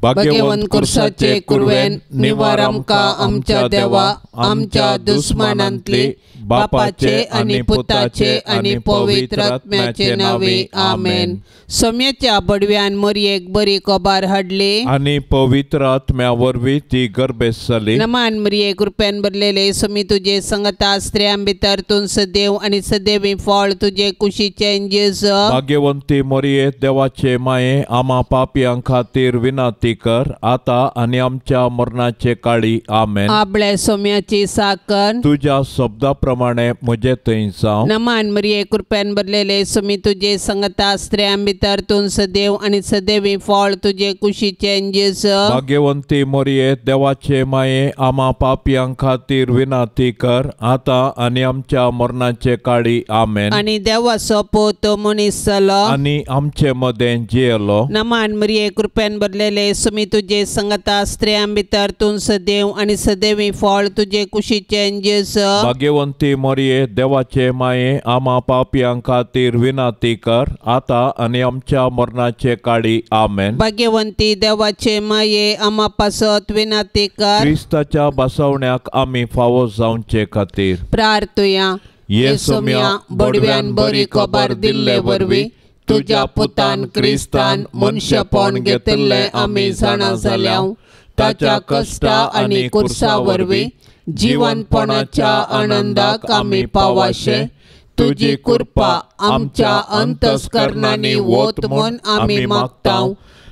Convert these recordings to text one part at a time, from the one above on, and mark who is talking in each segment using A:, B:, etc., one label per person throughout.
A: भाग्यवंत कुर्साचे कुरवेन निवार आमकां आमच्या देवा आमच्या दुस्मानांतली बापाचे आनी पुताचे आनी पवित्र आत्म्याचे नावे आमेन. सोम्याच्या बडव्यान मोरयेक बरी कबार हाडली
B: आनी पवित्र आत्म्या वरवीं ती गर्भेस्त जाली.
A: नमान मरिये कृपेन भरलेले सोमी तुजे संगता स्त्रियां भितर तूं सदैव आनी सदैवी फळ तुजे कुशीचे जेजू.
B: भाग्यवंती मोरये देवाचे माये आमा पापयां खातीर विनंती कर आता आनी आमच्या मरणाचे काळी आमेन.
A: आपल्या सोम्याची साकर
B: तुज्या शब्दा प्रमाणे म्हजे थंय जावं.
A: नमान मरिये कृपेन भरलेले सोमी तुजे संगता स्त्रियां भितर तूं सदैव आनी सदैवी फळ तुजे कुशीचे जेजू.
B: भाग्यवंती मोरये देवाचे माये आमा पापयां खातीर विनंती कर आता आनी आमच्या मरणाचे काळी आमेन.
A: आनी देवाचो पूत मनीस जालो
B: आनी आमचे मदें जियेलो.
A: नमान मरिये कृपेन भरलेले सोमी तुजे संगता स्त्रियां भितर तूं सदैव आनी सदैवी फळ तुजे कुशीचे जेजू.
B: भाग्यवंती मोरये देवाचे माये आमा पापयां खातीर विनंती कर आता आनी आमच्या मरणाचे काळी आमेन.
A: भाग्यवंती देवाचे माये आमा पासत विनंती कर.
B: क्रिस्ताच्या बसवण्याक आमी फावो जावचे खातीर
A: प्रार्थुया.
B: ये सोम्या
A: बडव्यान बरी खबर दिल्ले वरवीं तुज्या पुतान क्रिस्तान मनशेपण घेतिल्लें आमी जाणा जाल्या. ताच्या कश्टा आनी कुर्सा वरवीं जिवनपणाच्या आनंदाक आमी पावाशे तुजी कृपा आमच्या अंतस्करणांनी वत म्हूण आमी मागता.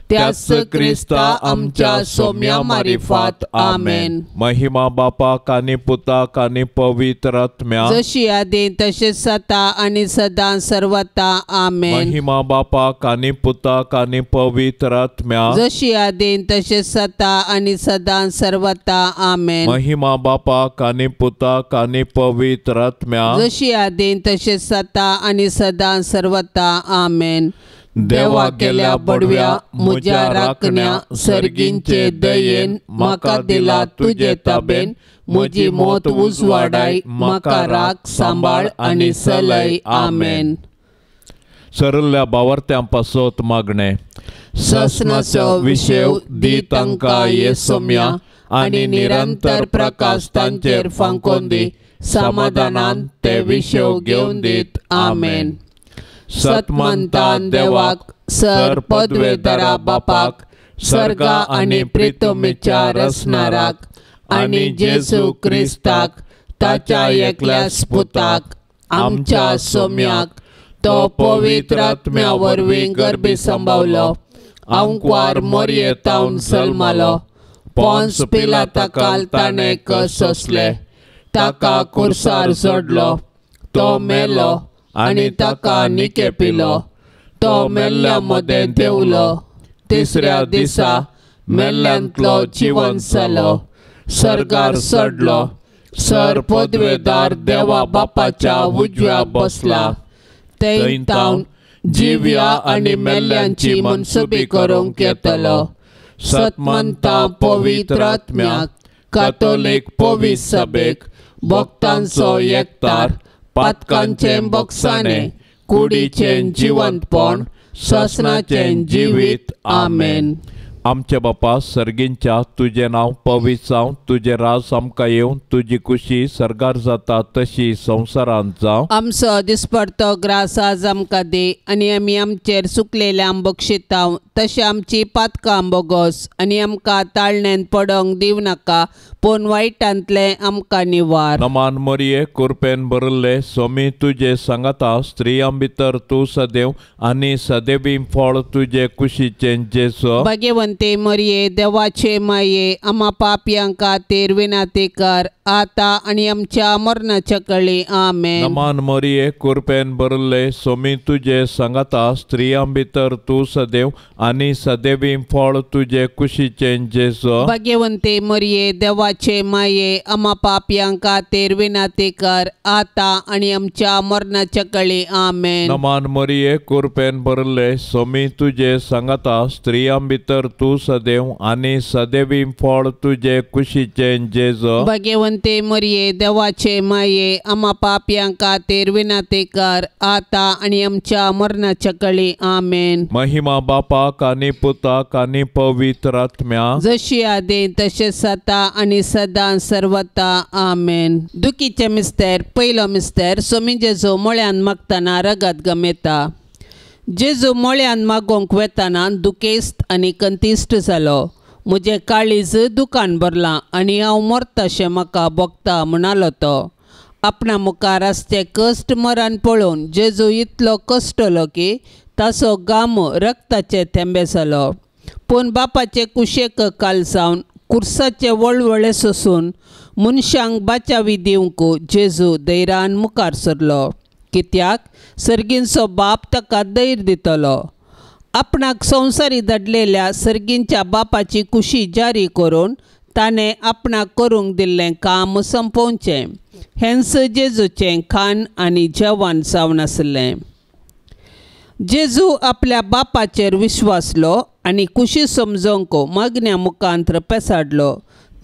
A: त्याच क्रिस्ता आमच्या सोम्या मारिफात आमेन.
B: महिमा बापाक आनी पुताक आनी पवित्र आत्म्या
A: जशी आदी तशें सता आनी सदां सर्वता आमेन.
B: महिमा बापाक आनी पुताक आनी पवित्र आत्म्या
A: जशी आदी तशें सता आनी सदां सर्वता आमेन.
B: महिमा बापाक आनी पुताक आनी पवित्र आत्म्या
A: जशी आदी तशें सता आनी सदां सर्वता आमेन.
B: देवा गेल्या बडव्या म्हज्या राखण्या सर्गींचे दयेन म्हाका दिला तुजे ताबेन म्हजी मोत उजवाडाय
A: म्हाका राख सांबाळ आनी सलय आमेन.
B: सरल्या बावर्त्यां पासत मागणें.
A: ससनाचो विशेव दी तांकां ये सोम्या आनी निरंतर प्रकाश तांचेर फांकोन दी समाधानान ते विशेव घेवन दीत आमेन.
B: सतमंतान देवाक
A: सर पदवेदारा बापाक सर्गा आनी प्रितोमीच्या रसनाराक आनी जेजू क्रिस्ताक ताच्या एकल्या पुताक आमच्या सोम्याक तो पवित्र आत्म्या वरवीं गर्भी सांबावलो आंकवार मोरये तावन जल्मालो पोन्स पिलाता ताणें सोंसले ताका कुर्सार जोडलो तो मेलो आनी ताका निकेपिलो तो मेल्ल्या मदें देंवलो तिसऱ्या दिसा मेल्ल्यांतलो जिवन जालो सर्गार चडलो सर पदवेदार देवा बापाच्या उजव्या बसला थंय तावन जिव्या आनी मेल्ल्यांची मनसुबी करूंक येतलो. सतमंता पवित्र आत्म्याक कातोलीक पवित्र सभेक भक्तांचो एकतार पातकांचें बक्षाणें कुडीचें जिवंतपण ससनाचें जिवीत आमेन.
B: आमच्या बापा सर्गींच्या तुजें नांव पवित्र जावं तुजें राज आमकां येवं तुजी कुशी सर्गार जाता तशी संवसारांत जावं.
A: आमचो दिसपडतो ग्रास आज आमकां दी आनी आमी आमचेर सुकलेल्यांक बक्षिता तशें आमची पातकां बोगोस आनी आमकां ताळण्यान पडोंक दिवं नाका पूण वायटांतलें आमकां निवार.
B: नमान मरिये कुरपेन भरिल्ले सोमी तुजे सांगाता स्त्रियां भितर तूं सदैव आनी सदैवी फळ तुजे कुशीचें जेजू.
A: भाग्यवंते मरिये देवाचे माये आमा पापयां खातीर विनंती कर आता आनी आमच्या मरणाच्या कळी आमेन.
B: नमान मरिये कुरपेन भरिल्ले सोमी तुजे सांगाता स्त्रियां भितर तूं सदैव आनी सदैवी फळ तुजे कुशीचें जेजू.
A: भाग्यवंते मरिये देवाचे माये आमा पापयां खातीर विनंती कर आता आनी आमच्या मरणाच्या कळी आमेन.
B: नमान मरिये कुरपेन भरिल्ले सोमी तुजे सांगाता स्त्रियां भितर तूं सदैव आनी सदैवी फळ तुजे कुशीचें जेजू.
A: भाग्यवंते मरिये देवाचे माये आमा पापयां खातीर विनंती कर आतां आनी आमच्या मरणाच्या कळी. आमेन.
B: महिमा बापाक आनी पुताक आनी पवित्र आत्म्या,
A: जशी आदी तशें सता आनी सदां सर्वता. आमेन. दुखीचे मिस्तेर. पयलो मिस्तेर. सोमी जेजू मोळ्यान मागतना रगत गमेता. जेजू मोळ्यान मागोवंक वेतना दुखेस्त आनी कंतिश्ट जालो. म्हजें काळीज दुकान भरलां आनी हांव मरताशें म्हाका भोगता म्हणालो तो. आपणा मुखार आसचे कश्ट मरण पळोवन जेजू इतलो कश्टलो की ताचो घाम रक्ताचे थेंबे जालो. पूण बापाचे कुशेक काल जावन कुर्साचे वळवळे सोसून मनशांक बाचावी दिवंक जेजू धैर्यान मुखार सरलो. कित्याक सर्गींचो बाप ताका धैर्य दितलो. आपणाक संवसारी धाडलेल्या सर्गींच्या बापाची कुशी जारी करून ताणें आपणाक करूंक दिल्लें काम सोंपोवचें हेंच जेजूचें खाण आनी जेवण जावन आसलें. जेजू आपल्या बापाचेर विश्वासलो आनी कुशी समजोवंक मागण्या मुखांत पेसाडलो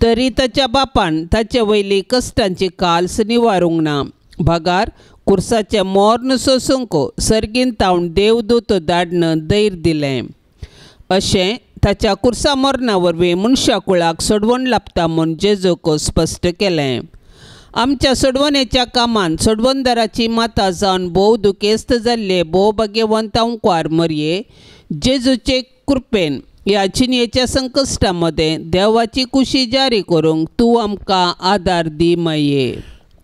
A: तरी ताच्या बापान ताचे वयली कश्टांची काल्स निवारूंक ना. भागार कुर्साचें मोर्न सोसूंक सर्गीन तावन देवदूत धाडन धैर्य दिलें. अशें ताच्या कुर्सा मरणा वरवीं मनशा कुळाक सोडवण लाबता म्हूण जेजूक स्पश्ट केलें. आमच्या सोडवणेच्या कामांत सोडवणदाराची माता जावन भोव दुखेस्त जाल्ले भोव भाग्यवंत अंकवार मरये जेजूचे कृपेन ह्या जिणेच्या संकश्टा मदें देवाची कुशी जारी करूंक तूं आमकां आदार दी माये.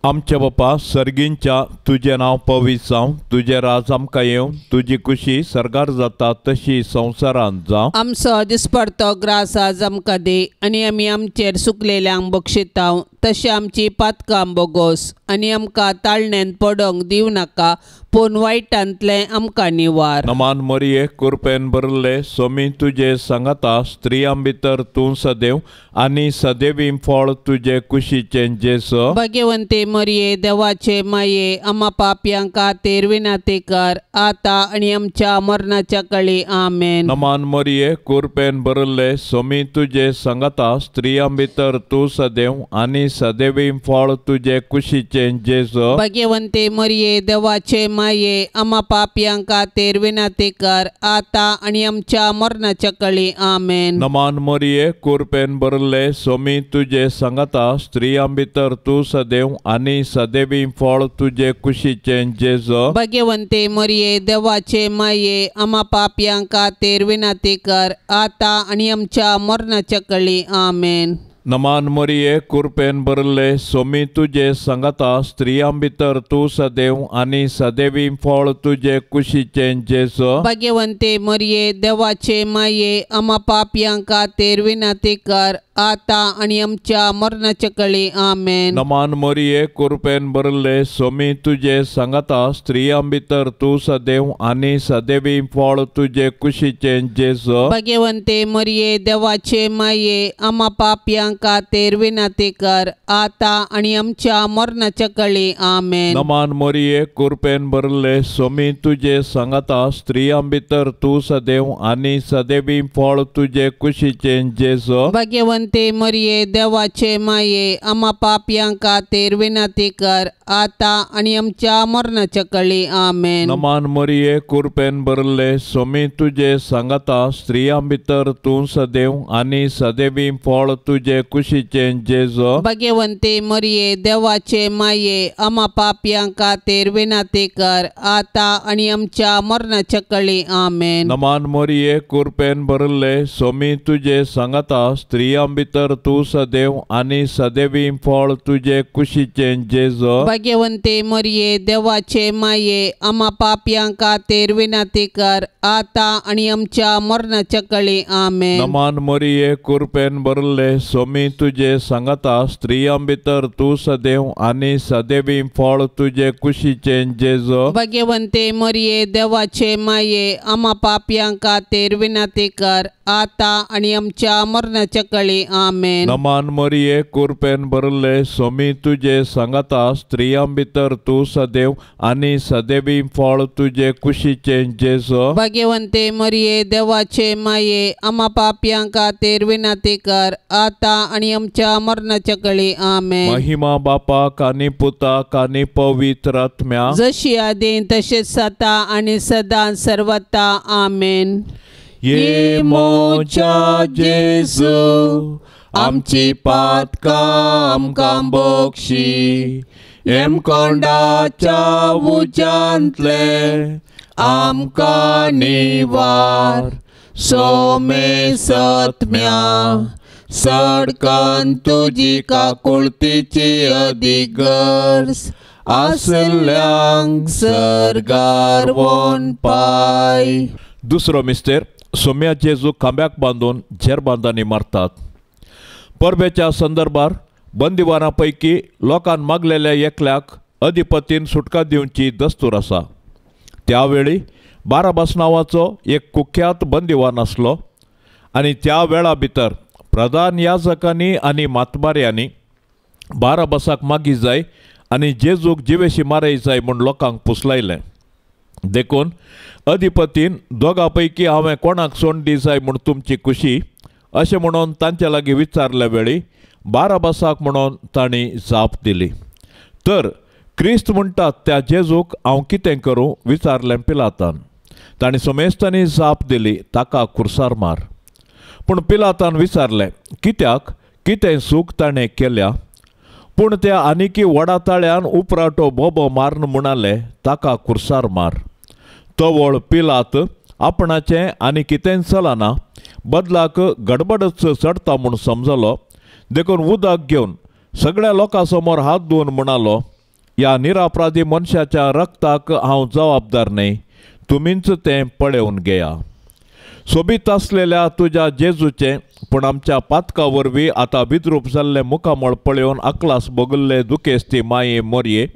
B: आमच्या बापा सर्गींच्या तुजें नांव पवित्र जावं, तुजें राज आमकां येवं, तुजी कुशी सर्गार जाता तशी संवसारांत जावं.
A: आमचो दिसपडतो ग्रास आज आमकां दी आनी आमी आमचेर सुकलेल्यांक बक्षितांव तशें आमची पातकां बोगोस आनी आमकां ताळण्यांत पडोंक दिवं नाका पूण वायटांतलें आमकां निवार.
B: नमान मरिये कृपेन भरले सोमी तुजे सांगाता, स्त्रियां भितर तूं सदैव आनी सदैवी फळ तुजे कुशीचें जेजू.
A: भाग्यवंते मरिये देवाचे माये आमा पापयां खातीर विनंती कर आतां आनी आमच्या मरणाच्या कळी. आमेन.
B: नमान मरिये कृपेन भरले सोमी तुजे सांगाता, स्त्रियां भितर तूं सदैव आनी सदैवी फळ तुजे कुशीचें जेजू.
A: भाग्यवंते मरिये देवाचे माये आमा पापयां खातीर विनंती कर आतां आनी आमच्या मरणाच्या कळी. आमेन.
B: नमान मरिये कृपेन भरले सोमी तुजे सांगाता, स्त्रियां भितर तूं सदैव आनी सदैवी फळ तुजे कुशीचें जेजू.
A: भाग्यवंते मरिये देवाचे माये आमा पापयां खातीर विनंती कर आतां आनी आमच्या मरणाच्या कळी. आमेन.
B: नमान मरिये कृपेन भरले सोमी तुजे सांगाता, स्त्रियां भितर तूं सदैव आनी सदैवी फळ तुजे कुशीचें जेजू.
A: भाग्यवंते मरिये देवाचे माये आमा पापयां खातीर विनंती कर आतां आनी आमच्या मरणाच्या कळी. आमेन.
B: नमान मरिये कृपेन भरले सोमी तुजे सांगाता, स्त्रियां भितर तूं सदैव आनी सदैवी फळ तुजे कुशीचें जेजू.
A: भाग्यवंते मरिये देवाचे माये आमा पापयां खातीर विनंती कर आतां आनी आमच्या मरणाच्या कळी. आमेन.
B: नमान मरिये कृपेन भरले सोमी तुजे सांगाता, स्त्रियां भितर तूं सदैव आनी सदैवी फळ तुजे कुशीचें जेजू.
A: भाग्यवंते मरिये देवाचे माये आमा पापयां खातीर विनंती कर आतां आनी आमच्या मरणाच्या कळी. आमेन.
B: नमान मरिये कृपेन भरले सोमी तुजे सांगाता, स्त्रियां भितर तूं सदैव आनी सदैवी फळ तुजे कुशीचें जेजू.
A: भाग्यवंते मरिये देवाचे माये आमा पापयां खातीर विनंती कर आतां आनी आमच्या मरणाच्या कळी. आमेन.
B: नमान मरिये कृपेन भरले सोमी तुजे सांगाता, स्त्रियां भितर तूं सदैव आनी सदैवी फळ तुजे कुशीचें जेजू.
A: भाग्यवंते मरिये देवाचे माये आमा पापयां खातीर विनंती कर आतां आनी आमच्या मरणाच्या कळी. आमेन.
B: नमान मरिये कृपेन भरले सोमी तुजे सांगाता, स्त्रियां भितर तूं सदैव आनी सदैवी फळ तुजे कुशीचें जेजू.
A: भाग्यवंते मरिये देवाचे माये आमा पापयां खातीर विनंती कर आतां आनी आमच्या मरणाच्या कळी. आमेन.
B: नमान मरिये कृपेन भरले सोमी तुजे सांगाता, स्त्रियां स्त्रियां भितर तूं सदैव आनी सदैवी फळ तुजे कुशीचें जेजू.
A: भाग्यवंते मरिये देवाचे माये आमा पापयां खातीर विनंती कर आतां आनी आमच्या मरणाच्या कळी. आमेन.
B: महिमा बापाक आनी पुताक आनी पवित्र आत्म्या,
A: जशी आदीं तशेंच आतां आनी सदां सर्वता. आमेन.
B: ये मोच्या जेजू आमची पातकां आमकां बक्षी, हेमकोंडाच्या उज्यांतले आमकां निवार, सोमे सत्म्या सडकन तुजी काकुळतीची अदीक गरज आसल्यांक सर्गार वोन पाय. दुसरो मिस्तेर सोम्या जेजू खांब्याक बांदून झेरबांदांनी मारतात. परबेच्या संदर्भार बंदिवाना पैकी लोकान मागलेल्या एकल्याक अधिपतीन सुटका दिवची दस्तूर आसा. त्यावेळी बाराबास नांवाचो एक कुख्यात बंदिवान आसलो आनी त्या वेळा भितर प्रधान याजकांनी आनी मातबाऱ्यांनी बाराबासाक मागी जाय आनी जेजूक जिवेशी मारय जाय म्हूण लोकांक पुसलायलें. देखून अधिपतीन दोगां पैकी हांवें कोणाक सोंड दी जाय म्हूण तुमची खुशी अशें म्हणून तांचे लागीं विचारल्या वेळी बाराबासाक म्हणून तांणी जाप दिली. तर क्रिस्त म्हणटात त्या जेजूक हांव कितें करूं विचारलें पिलातान. तांणी समेस्तांनी जाप दिली, ताका खुर्सार मार. पूण पिलातान विचारलें, कित्याक, कितें चूक ताणें केल्या? पूण त्या आनिकी व्हडा ताळ्यान उपराटो बोबो मारून म्हणाले, ताका खुर्सार मार. तवळ पिलात आपणाचें आनी कितेंच चलना, बदलाक गडबडच चडटा म्हूण समजलो. देखून उदक घेवन सगळ्या लोकां समोर हात धुवन म्हणालो, ह्या निरापराधी मनशाच्या रक्ताक हांव जबाबदार न्हय, तुमीच तें पळोवन घेया. सोबीत आसलेल्या तुज्या जेजूचें पूण आमच्या पातका वरवीं आतां विद्रूप जाल्लें मुखामळ पळोवन अकलास भोगल्ले दुखेस्ती माये मोरये,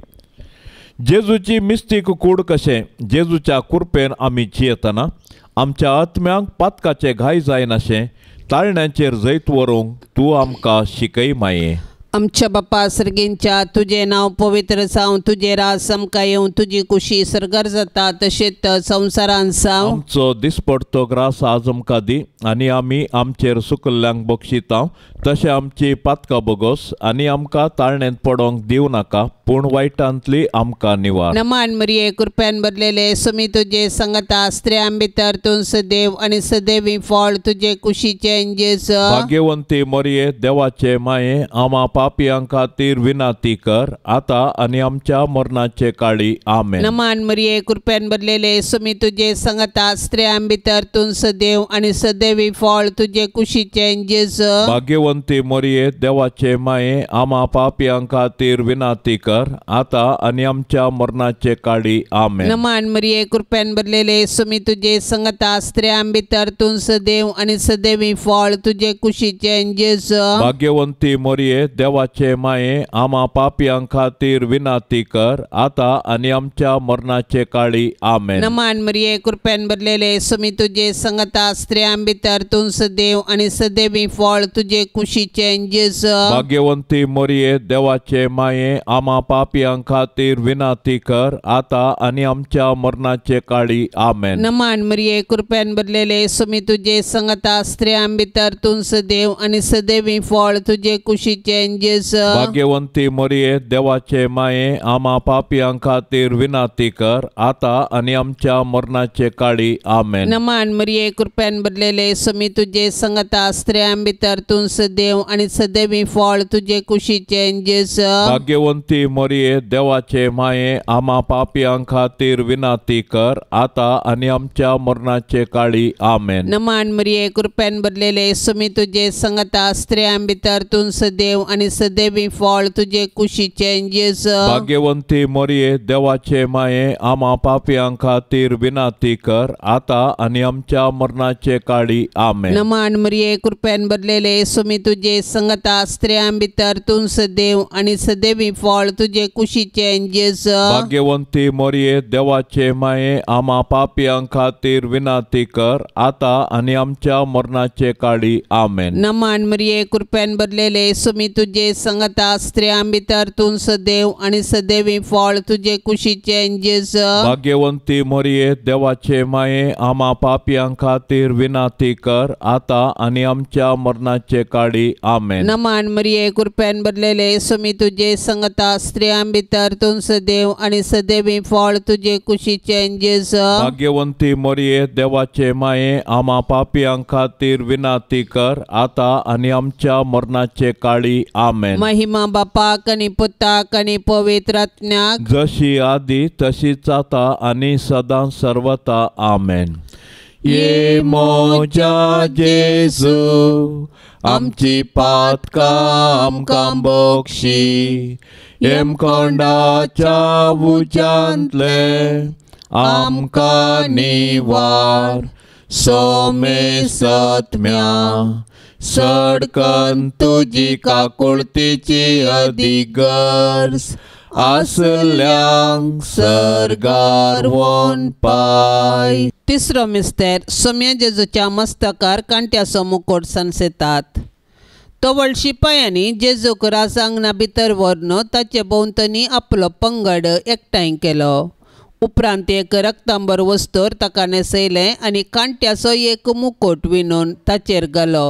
B: जेजूची मिस्तीक कूड कशें जेजूच्या कुरपेन आमी जियेतना आमच्या आत्म्यांक पातकाचे घाय जायनाशें ताळण्यांचेर जैत व्हरूंक तूं आमकां शिकय माये.
A: आमच्या बापा सर्गींच्या तुजें नांव पवित्र जावं, तुजें राज आमकां येवं, तुजी कुशी सर्गार जाता तशेंच संवसारांत जावं.
B: आमचो दिसपडतो ग्रास आज आमकां दी आनी आमी आमचेर सुकल्ल्यांक बक्षिता तशें आमची पातकां बोगोस आनी आमकां ताळण्यांत पडोंक दिवं नाका, पूण वायटांतली आमकां निवार.
A: नमान मरिये कृपेन भरलेले सुमी तुजे संगता, स्त्रियां भितर तूं सदैव आनी सदैवी फळ तुजे कुशीचें जेजू.
B: भाग्यवंती मरिये देवाचे माये आमा पापयां खातीर विनंती कर आतां आनी आमच्या मरणाचे काळी. आमेन.
A: नमान मरिये कृपेन भरलेले सुमी तुजे संगता, स्त्रियां भितर तूं सदैव आनी सदैवी फळ तुजे कुशीचें जेजू.
B: भाग्यवंती मरिये देवाचे माये आमा पापयां खातीर विनंती कर आतां आनी आमच्या मरणाचे काळी. आमेन.
A: नमान मरिये कृपेन भरलेले सुमी तुजे संगता, स्त्रियां भितर तूं सदैव आनी सदैवी फळ तुजे कुशीचें जेजू.
B: भाग्यवंती मरिये देवाचे माये आमा पापयां खातीर विनंती कर आतां आनी आमच्या मरणाचे काळी. आमेन.
A: नमान मरिये कृपेन भरलेले सुमी तुजे संगता, स्त्रियां भितर तूं सदैव आनी सदैवी फळ तुजे कुशीचें जेजू.
B: भाग्यवंती मरिये देवाचे माये आमा पापयां खातीर विनंती कर आतां आनी आमच्या मरणाचे काळी. आमेन.
A: नमान मरिये कृपेन भरलेले सुमी तुजे संगता, स्त्रियां भितर तूं सदैव आनी सदैवी फळ तुजे कुशीचें जेजू.
B: भाग्यवंती मरिये देवाचे माये आमा पापयां खातीर विनंती कर आतां आनी आमच्या मरणाचे काळी. आमेन.
A: नमान मरिये कृपेन भरलेले सुमी तुजे संगता, स्त्रियां भितर तूं सदैव आनी सदैवी फळ तुजे कुशीचें जेजू.
B: भाग्यवंती मरिये देवाचे माये आमा पापयां खातीर विनंती कर आतां आनी आमच्या मरणाचे काळी. आमेन.
A: नमान मरिये कृपेन भरलेले सुमी तुजे संगता, स्त्रियां भितर तूं सदैव आनी सदैवी फळ तुजे कुशीचें जेजू.
B: भाग्यवंती मरिये देवाचे माये आमा पापयां खातीर विनंती कर आतां आनी आमच्या मरणाचे काळी. आमेन.
A: नमान मरिये कृपेन भरलेले सुमी तुजे संगता, स्त्रियां भितर तूं सदैव आनी सदैवी फळ तुजे तुजे कुशीचें जेजू.
B: भाग्यवंती मोरये देवाचे माये आमा पापयां खातीर विनंती कर आता आनी आमच्या मरणाचे काळी. आमेन.
A: नमन मरिये कृपेन भरलेले सुमी तुजे संगता स्त्रियां भितर तूं सदैव आनी सदैवी फळ तुजे कुशीचें जेजू.
B: भाग्यवंती मोरये देवाचे माये आमा पापयां खातीर विनंती कर आता आनी आमच्या मरणाचे काळी. आमेन.
A: नमन मरिये कृपेन भरलेले सुमी तुजे संगता स्त्रियां भितर तूं सदैव आनी सदैवी फळ तुजे कुशीचें जेजू.
B: भाग्यवंती मोरये देवाचे माये आमा पापयां खातीर विनंती कर आता आनी आमच्या मरणाचे काळी. आमेन.
A: महिमा बापाक आनी पुताक आनी पवित्र आत्म्याक,
B: जशी आदी तशीच आता आनी सदां सर्वता. आमेन. ये मोजा जेजू आमची पातकां आमकां बक्षी, हेमकोंडाच्या उज्यांतले आमकां निवार, सोमे सत्म्या सडकन तुजी काकुळतीची अदीक गरज आसल्यांक सर्गार वोन पाय.
A: तिसरो मिस्तेर सोम्या जेजूच्या मस्तकार कांट्याचो मुकोट सनसेतात. तवळ शिपायांनी जेजूक राजांगणा भितर व्हरून ताचे भोंवतणी आपलो पंगड एकठांय केलो. उपरांत एक रक्तांबर वस्तूर ताका न्हेसयलें आनी कांट्याचो एक मुकोट विणून ताचेर घालो.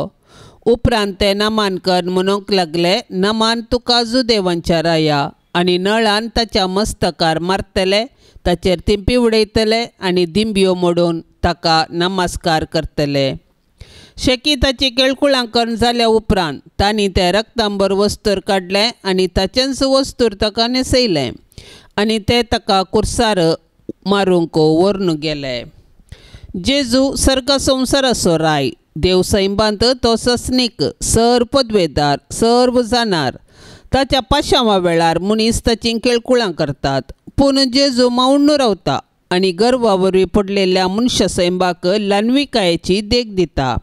A: उपरांत ते नमान कर म्हणूंक लागले, नमान तुका जुदेवांच्या राया. आनी नळान ताच्या मस्तकार मारतले, ताचेर तिंपी उडयतले आनी दिंब्यो मोडून ताका नमस्कार करतले. शेकी ताची केळकुळां करून जाल्या उपरांत तांणी तें रक्तांबर वस्तूर काडलें आनी ताचेंच वस्तूर ताका न्हेसयलें आनी ते ताका कुर्सार मारूंक व्हरून गेले. जेजू सर्ग संवसाराचो राय, देव सैंबांत तो सस्नीक, सर्व पदवेदार, सर्व जाणार. ताच्या पाशांवा वेळार मनीस ताचीं केळकुळां करतात, पूण जेजू मावण्ण रावता आनी गर्वा वरवीं पडलेल्या मनशा सैंबाक ल्हानविकायेची देख दिता.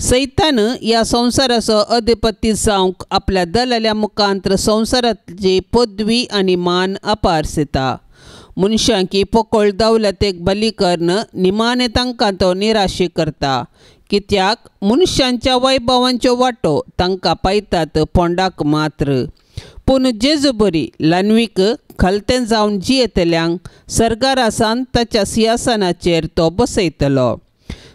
A: सैतान ह्या संवसाराचो अधिपती जावंक आपल्या दलाल्या मुखांत संवसाराची पदवी आनी मान अपारसिता. मनशांकी पोकळ दौलतेक बली करून निमाणें तांकां तो निराशी करता, कित्याक मनशांच्या वैभवांच्यो वांटो तांकां पायतात पोंडाक मात्र. पूण जेजू बरी ल्हानवीक खलतें जावन जियेतल्यांक सर्गारासान ताच्या सिंहासनाचेर तो बसयतलो.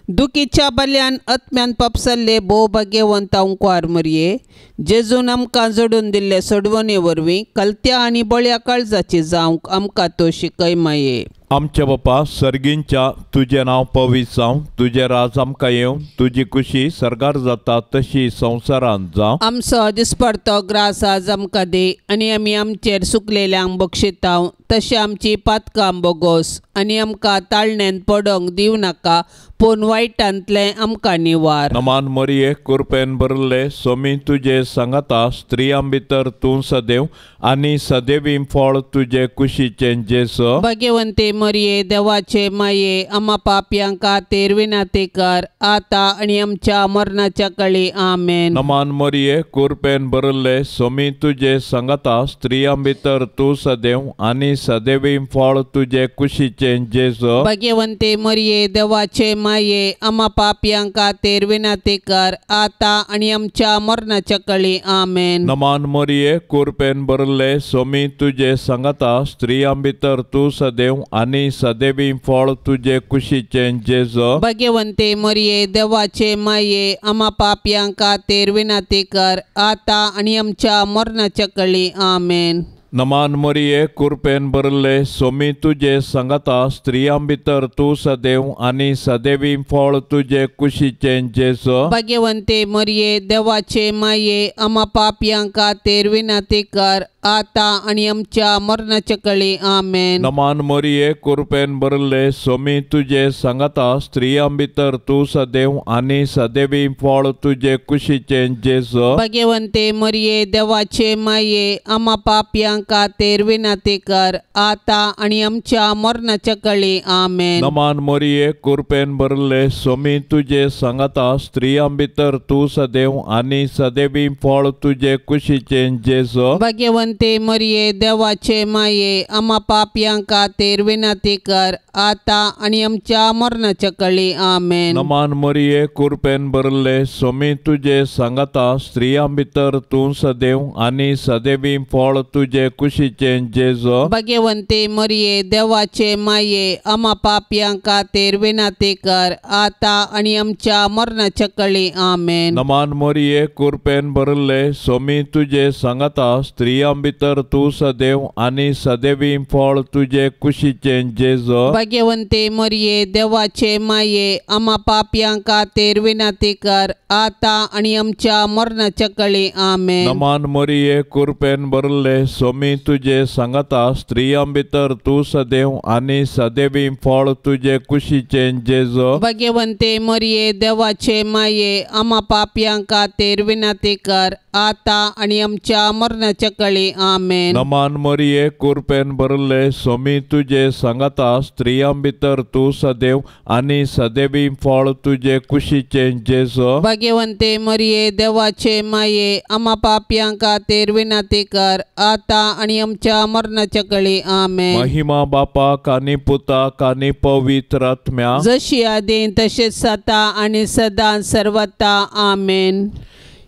A: दुखीच्या बल्यान आत्म्यान पापसल्ले भोव भाग्यवंत अंकुआर मरये, जेजून आमकां जोडून दिल्ले सोडवणे वरवीं कलत्या आनी बळ्या काळजाची जावंक आमकां तो शिकय माये.
B: आमच्या बापा सर्गींच्या तुजें नांव पवित्र जावं, तुजें राज आमकां येवं, तुजी खुशी सर्गार जाता तशी संवसारांत जावं.
A: आमचो दिसपडतो ग्रास आज आमकां दी आनी आमी आमचेर सुकलेल्यांक बक्षितांव तशें आमची पातकां बोगोस आनी आमकां ताळण्यांत पडोंक दिवं नाका, पूण वायटांतलें आमकां निवार.
B: नमान मरिये कृपेन भरले सोमी तुजे सांगाता, स्त्रियां भितर तूं सदैव आनी सदैवी फळ तुजे कुशीचें जेजू.
A: भाग्यवंती मरिये देवाचे माये आमा पापयां खातीर विनंती कर आता आनी आमच्या मरणाच्या काळी. आमेन.
B: नमान मरिये कृपेन भरले सोमी तुजे सांगाता, स्त्रियां भितर तूं सदैव आनी सदैवी फळ तुजे कुशीचें जेजू.
A: भाग्यवंती मरिये देवाचे माये आमा पापयां खातीर विनंती कर आता आनी आमच्या मरणाच्या काळी. आमेन.
B: नमान मरिये कृपेन भरले सोमी तुजे सांगाता, स्त्रियां भितर तूं सदैव आनी सदैवी फळ तुजे कुशीचें जेजू.
A: भाग्यवंती मरिये देवाचे माये आमा पापयां खातीर विनंती कर आता आनी आमच्या मरणाच्या काळी. आमेन.
B: नमान मरिये कृपेन भरले सोमी तुजे सांगाता, स्त्रियां भितर तूं सदैव आनी सदैवी फळ तुजे कुशीचें जेजू.
A: भाग्यवंती मरिये देवाचे माये आमा पापयां खातीर विनंती कर आता आनी आमच्या मरणाच्या काळी. आमेन.
B: नमान मरिये कृपेन भरले सोमी तुजे सांगाता, स्त्रियां भितर तूं सदैव आनी सदैवी फळ तुजे कुशीचें जेजू.
A: भाग्यवंती मरिये देवाचे माये आमा पापयां खातीर विनंती कर आता आनी आमच्या मरणाच्या काळी. आमेन.
B: नमान मरिये कृपेन भरले सोमी तुजे सांगाता, स्त्रियां भितर तूं सदैव आनी सदैवी फळ तुजे कुशीचें जेजू.
A: भाग्यवंती भाग्यवंते मरिये देवाचे माये आमा पापयां खातीर विनंती कर आता आनी आमच्या मरणाच्या कळी आमेन।
B: नमान मरिये कुरपेन भरले सोमी तुजे सांगाता स्त्रियां भितर तूं सदैव आनी सदैवी फळ तुजे कुशीचें जेजू।
A: भाग्यवंते मरिये देवाचे माये आमा पापयां खातीर विनंती कर आता आनी आमच्या मरणाच्या कळी आमेन।
B: नमान मरिये कुरपेन भरले सोमी तुजे सांगाता स्त्रियां भितर तूं सदैव आनी सदैवी फळ तुजे कुशीचें जेजू।
A: भाग्यवंते मरिये देवाचे माये आमा पापयां खातीर विनंती कर आता आनी आमच्या मरणाच्या कळी आमेन।
B: नमान मरिये कुरपेन भरले सोमी तुजे सांगाता स्त्रियां भितर तूं सदैव आनी सदैवी फळ तुजे कुशीचें जेजू।
A: भाग्यवंते मरिये देवाचे माये आमा पापयां खातीर विनंती कर आता आनी आमच्या मरणाच्या कळी आमेन।
B: नमान मरिये कुरपेन भरले सोमी तुजे सांगाता स्त्रियां भितर तूं सदैव आनी सदैवी फळ तुजे कुशीचें जेजू।
A: भाग्यवंते मरिये देवाचे माये आमा पापयां खातीर विनंती कर आता आनी आमच्या मरणाच्या कळी आमेन।
B: महिमा बापाक आनी पुताक आनी पवित्र आत्म्याक
A: जशी आदीं तशेंच सदा आनी सदां सर्वता आमेन।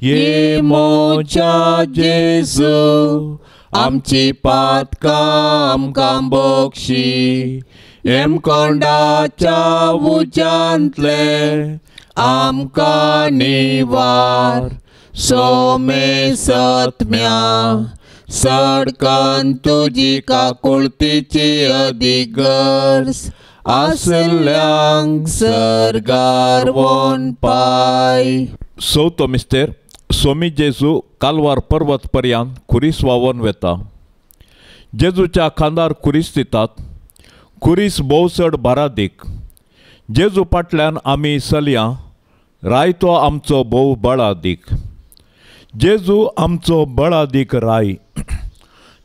B: ये मोच्या जेजू आमची पातकां आमकां बक्षी हेमकोंडाच्या उज्यांतले आमकां निवार सोमे सत्म्या सडकन तुजी काकुळतीची अदीक गरज आसल्यांक सर्गार वोन पाय। चवथो मिस्तेर सोमी जेजू कालवार पर्वत पर्यंत खुरीस व्हांवोन वेता। जेजूच्या खांदार खुरीस दितात। खुरीस भोव चड बारादीक। जेजू फाटल्यान आमी चलया राय तो आमचो भोव बळादीक। जेजू आमचो बळादीक राय।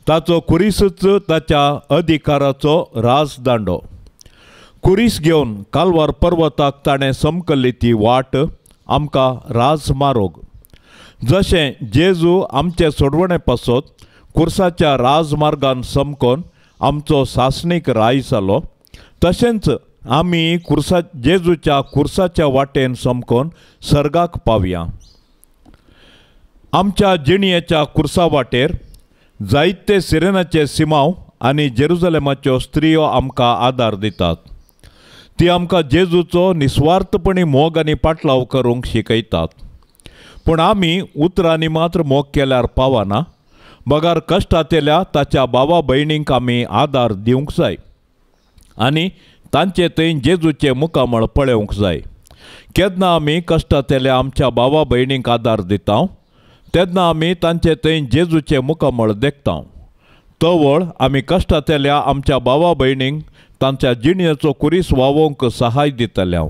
B: ताचो खुरीसूच ताच्या अधिकाराचो राजदांडो। खुरीस घेवन कालवार पर्वताक ताणें समकल्ली ती वाट आमकां राजमार्ग। जशें जेजू आमचे सोडवणे पासत खुर्साच्या राजमार्गान समकोन आमचो सासणीक राय जालो तशेंच आमी खुर्सा जेजूच्या खुर्साच्या वाटेन समकोन सर्गाक पावया। आमच्या जिणयेच्या खुर्सा वाटेर जायते सिरेनाचे सिमांव आनी जेरुजलेमाच्यो स्त्रियो आमकां आदार दितात। ती आमकां जेजूचो निस्वार्थपणी मोग आनी पाटलाव करूंक शिकयतात। पूण आमी उतरांनी मात्र मोग केल्यार पावना बगर कश्टांतल्या ताच्या भावा भयणींक आमी आदार दिवंक जाय आनी तांचे थंय जेजूचें मुखामळ पळोवंक जाय। केन्ना आमी कश्टांतल्या आमच्या भावा भयणींक आदार दिता तेन्ना आमी तांचे थंय जेजूचें मुखामळ देखता। तवळ आमी कश्टांतल्या आमच्या भावा भयणींक तांच्या जिणयेचो खुरीस व्हांवोवंक सहाय दितले।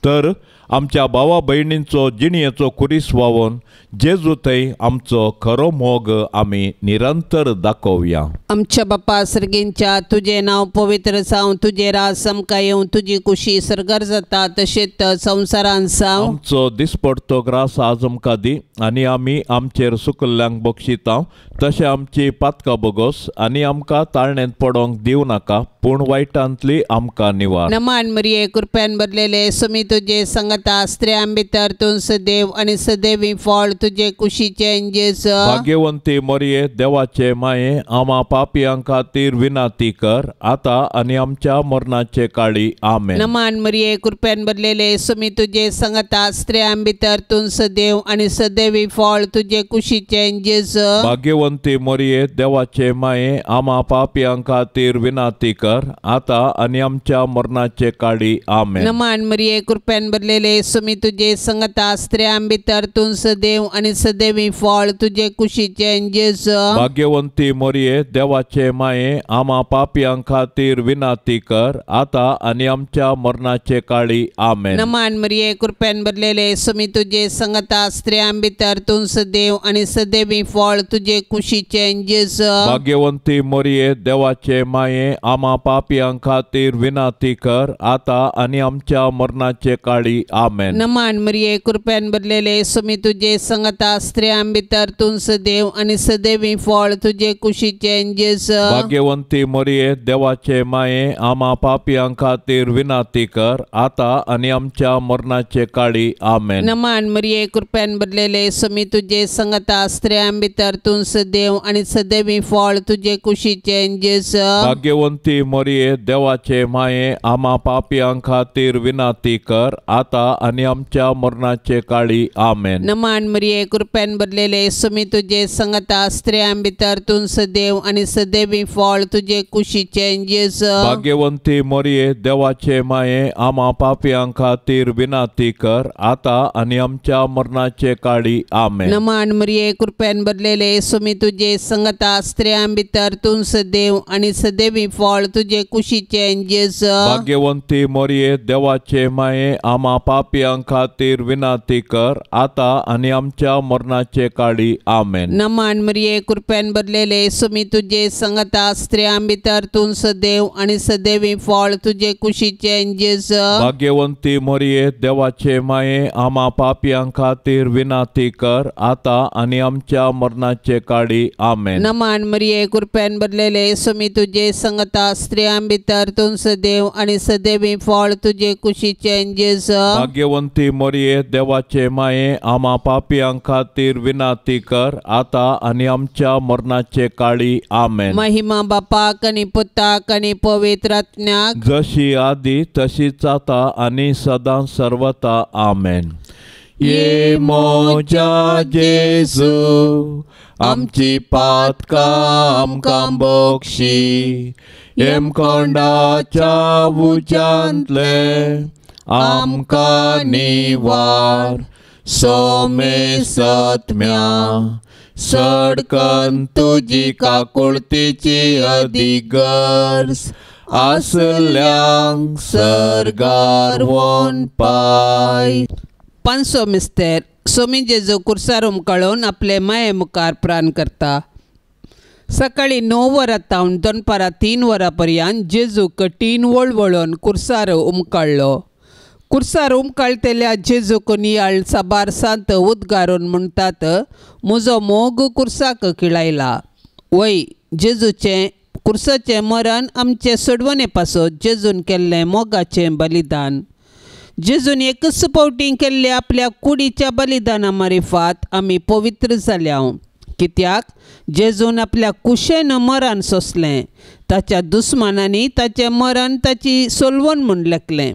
B: तर आमच्या भावा भयणींचो जिणयेचो खुरीस व्हांवोवन जेजू थंय आमचो खरो मोग आमी निरंतर दाखोवया।
A: आमच्या बापा सर्गींच्या तुजें नांव पवित्र जावं, तुजें राज आमकां येवं, तुजी कुशी सर्गार जाता तशेंच संवसारांत जावं।
B: आमचो दिसपडतो ग्रास आज आमकां दी आनी आमी आमचेर सुकल्ल्यांक बक्षिता तशें आमची पातकां बोगोस आनी आमकां ताळणेंत पडोंक दिवं नाका पूण वायटांतली आमकां निवार।
A: नमान मरिये कृपेन भरलेले सुमी तुजे संगता स्त्रियां भितर तूं सदैव आनी सदैवी फळ तुजे कुशीचें जेजू।
B: भाग्यवंती मरिये देवाचे माये आमा पापयां खातीर विनंती कर आता आनी आमच्या मरणाचे काळी आमेन।
A: नमान मरिये कृपेन भरलेले सुमी तुजे संगता स्त्रियां भितर तूं सदैव आनी सदैवी फळ तुजे कुशीचें जेजू।
B: भाग्यवंती मरिये देवाचे माये आमा पापयां खातीर विनंती कर आता आनी आमच्या मरणाचे काळी आमेन।
A: नमान मरिये कृपेन भरलेले सुमी तुजे संगता स्त्रियां भितर तूं सदैव आनी सदैवी फळ तुजे कुशीचें जेजू।
B: भाग्यवंती मरिये देवाचे माये आमा पापयां खातीर विनंती कर आता आनी आमच्या मरणाचे काळी आमेन।
A: नमान मरिये कृपेन भरलेले सुमी तुजे संगता स्त्रियां भितर तूं सदैव आनी सदैवी फळ तुजे कुशीचें जेजू।
B: भाग्यवंती मरिये देवाचे माये आमा पापयां खातीर विनंती कर आता आनी आमच्या मरणाचे मरणाचे काळी. आमेन.
A: नमान मरिये कृपेन भरलेले सुमी तुजे संगता स्त्रियां भितर तूं सदैव आनी सदैवी फळ तुजे कुशीचें जेजू.
B: भाग्यवंती मरिये देवाचे माये आमा पापयां खातीर विनंती कर आता आनी आमच्या मरणाचे काळी. आमेन.
A: नमान मरिये कृपेन भरलेले सुमी तुजे संगता स्त्रियां भितर तूं सदैव आनी सदैवी फळ तुजे कुशीचें जेजू.
B: भाग्यवंती मरिये देवाचे माये आमा पापयां खातीर विनंती कर आता आनी आमच्या मरणाचे काळी. आमेन.
A: नमान मरिये कृपेन भरलेले सुमी तुजे संगता स्त्रियां भितर तूं सदैव आनी सदैवी फळ तुजे कुशीचें जेजू.
B: भाग्यवंती मरिये देवाचे माये आमा पापयां खातीर विनंती कर आता आनी आमच्या मरणाचे काळी. आमेन.
A: नमान मरिये कृपेन भरलेले सुमी तुजे संगता स्त्रियां भितर तूं सदैव आनी सदैवी फळ तुजे कुशीचें जेजू.
B: भाग्यवंती मरिये देवाचे माये आमा पापयां खातीर विनंती कर आता आनी आमच्या मरणाचे काळी. आमेन.
A: नमान मरिये कृपेन भरलेले सुमी तुजे संगता स्त्रियां भितर तूं सदैव आनी सदैवी फळ तुजे कुशीचें जेजू.
B: भाग्यवंती मरिये देवाचे माये आमा पापयां खातीर विनंती कर आता आनी आमच्या मरणाचे काळी. आमेन.
A: नमान मरिये कृपेन भरलेले सुमी तुजे संगता स्त्रियां भितर तूं सदैव आनी सदैवी फळ तुजे कुशीचें जेजू.
B: भाग्यवंती मरिये देवाचे माये आमा पापयां खातीर विनंती कर आता आनी आमच्या मरणाचे काळी. आमेन.
A: महिमा बापाक आनी पुताक आनी पवित्र आत्म्याक,
B: जशी आदी तशीच आता आनी सदां सर्वता. आमेन. ये मोजा जेजू आमची पातकां आमकां बक्षी, हेमकोंडाच्या उज्यांतले आमकां निवार, सोमे सत्म्या सडकन तुजी काकुळतीची अदीक गरज आसल्यांक सर्गार वोन पाय.
A: पांचसो मिस्तेर सोमी जेजू कुर्सार उमकाळून आपले माये मुखार प्राण करता. सकाळी 9 वरां तावन दनपारां 3 वरां पर्यंत जेजू कठीण वळवळून कुर्सार उमकाळ्ळो. कुर्सार उमकाळटेल्या जेजूक नियाळ साबार सांत उद्गारून म्हणटात, म्हजो मोग कुर्साक किळायला. वय जेजूचें कुर्साचें मरण आमचे सोडवणे पासत जेजून केल्लें मोगाचें बलिदान. जेजून एकच फावटी केल्ल्या आपल्या कुडीच्या बलिदाना मारिफात आमी पवित्र जाल्या. कित्याक जेजून आपल्या कुशेन मरण सोंसलें, ताच्या दुस्मानांनी ताचें मरण ताची सोलवण म्हूण लेखलें,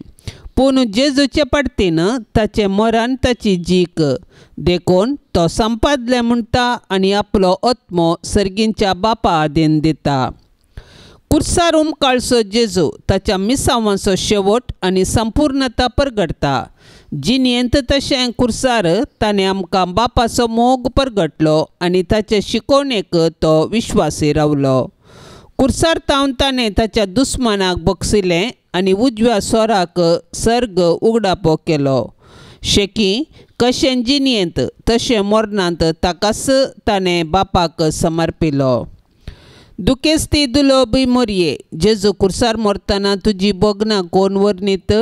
A: पूण जेजूचे पडतीन ताचें मरण ताची जीक, देखून तो संपादलें म्हणटा आनी आपलो आत्मो सर्गींच्या बापा आदीन दिता. कुर्सार उमकाळचो जेजू ताच्या मिसावांचो शेवट आनी संपूर्णता परगटता. जिणेंत तशें कुर्सार ताणें आमकां बापाचो मोग परगटलो आनी ताचे शिकवणेक तो विश्वासी रावलो. कुर्सार तावन ताणें ताच्या दुस्मानाक बक्षिलें आनी उजव्या स्वराक सर्ग उगडापो केलो. शेकी कशें जिणेंत तशें मरणांत ताकाच ताणें बापाक समर्पिलो. दुखेस्ती दुलोबी मोरये जेजू कुर्सार मरतना तुजी भोगनां कोण वर्णीत?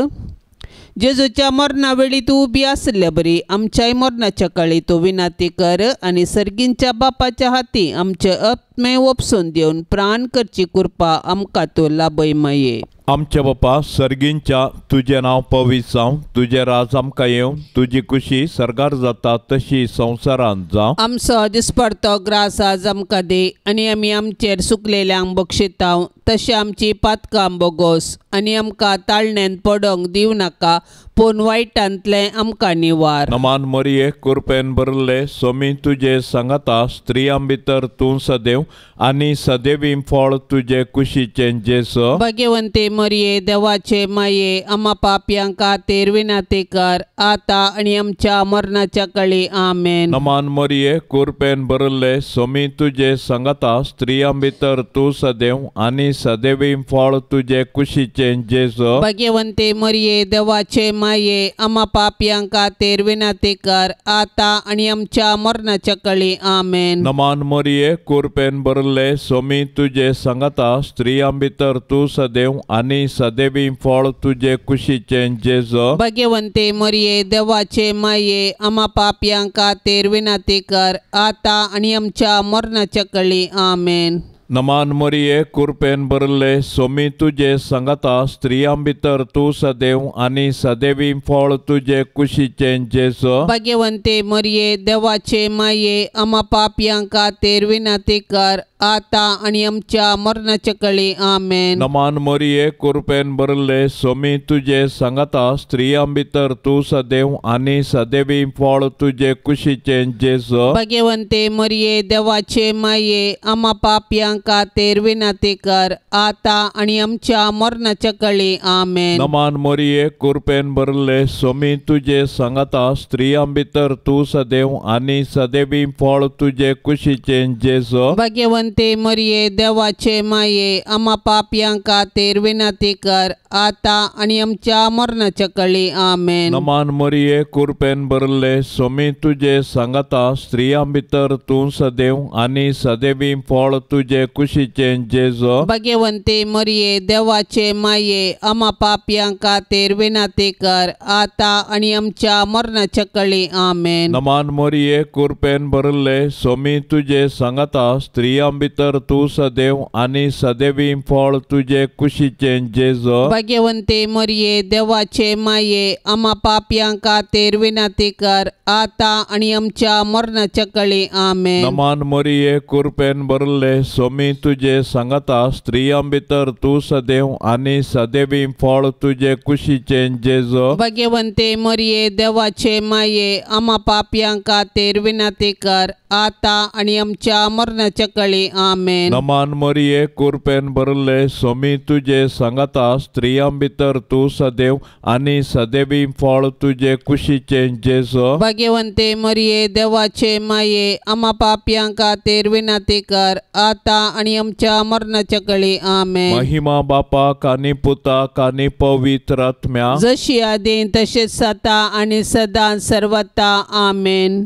A: जेजूच्या मरणा वेळी तूं उबी आसले बरी आमच्याय मरणाच्या काळी तूं विनंती कर आनी सर्गींच्या बापाच्या हाती आमचे आत्मे ओपसून दिवन प्राण करची कृपा आमकां तूं लाभय माये.
B: आमच्या बापा सर्गींच्या तुजें नांव पवित्र जावं, तुजें राज आमकां येवं, तुजी खुशी सर्गार जाता तशी संवसारांत जावं.
A: आमचो दिसपडतो ग्रास आज आमकां दी आनी आमी आमचेर सुकलेल्यांक बक्षितांव तशें आमची पातकां बोगोस आनी आमकां ताळण्यांत पडोंक दिवं नाका, पूण वायटांतलें आमकां निवार.
B: नमान मरिये कृपेन भरले सोमी तुजे सांगाता, स्त्रियां भितर तूं सदैव आनी सदैवी फळ तुजे कुशीचें जेजू.
A: भाग्यवंती मरिये देवाचे माये आमा पापयां खातीर विनंती कर आता आनी आमच्या मरणाच्या काळी. आमेन.
B: नमान मरिये कृपेन भरले सोमी तुजे सांगाता, स्त्रियां भितर तूं सदैव आनी सदैवी फळ तुजे कुशीचें जेजू.
A: भाग्यवंती मरिये देवाचे माये आमा पापयां खातीर विनंती कर आता आनी आमच्या मरणाच्या काळी. आमेन.
B: नमान मरिये कृपेन भरले सोमी तुजे सांगाता, स्त्रियां भितर तूं सदैव आनी सदैवी फळ तुजे कुशीचें जेजू।
A: भाग्यवंते मरिये देवाचे माये आमा पापयां खातीर विनंती कर आतां आनी आमच्या मरणाच्या कळी। आमेन।
B: नमान मरिये कृपेन भरले सोमी तुजे संगता स्त्रियां भितर तूं सदैव आनी सदैवी फळ तुजे कुशीचें जेजू।
A: भाग्यवंते मरिये देवाचे माये आमा पापयां खातीर विनंती कर आतां आनी आमच्या मरणाच्या कळी। आमेन।
B: नमान मरिये कृपेन भरले सोमी तुजे संगता स्त्रियां भितर तूं सदैव आनी सदैवी फळ तुजे कुशीचें जेजू।
A: भाग्यवंते मरिये देवाचे माये आमा पापयां खातीर विनंती कर आतां आनी आमच्या मरणाच्या कळी। आमेन।
B: नमान मरिये कृपेन भरले सोमी तुजे संगता स्त्रियां भितर तूं सदैव आनी सदैवी फळ तुजे कुशीचें जेजू।
A: भाग्यवंते मरिये देवाचे माये आमा पापयां खातीर विनंती कर आतां आनी आमच्या मरणाच्या कळी। आमेन।
B: नमान मरिये कृपेन भरले सोमी तुजे संगता स्त्रियां भितर तूं सदैव आनी सदैवी फळ तुजे कुशीचें जेजू।
A: भाग्यवंते मरिये देवाचे माये आमा पापयां खातीर विनंती कर आतां आनी आमच्या मरणाच्या कळी। आमेन।
B: नमान मरिये कृपेन भरले सोमी तुजे संगता स्त्रियां भितर तूं सदैव आनी सदैवी फळ तुजे कुशीचें जेजू।
A: भाग्यवंते मरिये देवाचे माये आमा पापयां खातीर विनंती कर आतां आनी आमच्या मरणाच्या कळी। आमेन।
B: नमान मरिये कृपेन भरले सोमी तुजे संगता स्त्रियां भितर तूं सदैव आनी सदैवी फळ तुजे कुशीचें जेजू।
A: भाग्यवंते मरिये देवाचे माये आमा पापयां खातीर विनंती कर आतां आनी आमच्या मरणाच्या कळी। आमेन।
B: नमान मरिये कृपेन भरले सोमी तुजे संगता स्त्रियां भितर तूं सदैव आनी सदैवी फळ तुजे कुशीचें जेजू।
A: भाग्यवंते मरिये देवाचे माये आमा पापयां खातीर विनंती कर आतां आनी आमच्या मरणाच्या कळी। आमेन।
B: महिमा बापाक आनी पुताक आनी पवित्र आत्म्याक,
A: जशी आदीं तशेंच आतां आनी सदां सर्वता। आमेन।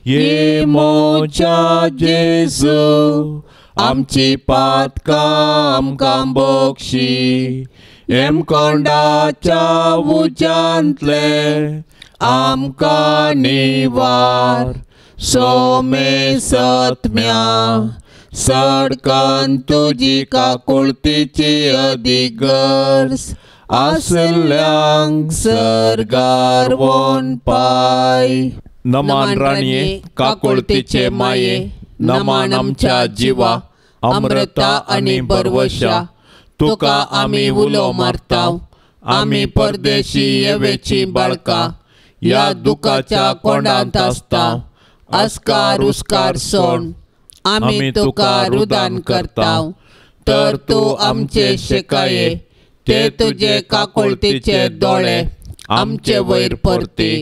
B: ये मोच्या जेजू आमची पातकां आमकां बक्षी, हेमकोंडाच्या उज्यांतले आमकां निवार, सोमे सत्म्या सडकन तुजी काकुळतीची अदीक गरज आसल्यांक सर्गार वोन पाय। नमान राणये काकुळतीचे माये, नमान आमच्या जिवा अमृता आनी बरवशा, तुका आमी उलो मारता, आमी परदेशी येवेची बाळकां ह्या दुखाच्या कोंडांत आसता, अस्कार उस्कार सोड आमी तुका रुदान करता, तर तूं आमचे शिकाये ते तुजे काकुळतीचे दोळे आमचे वयर परती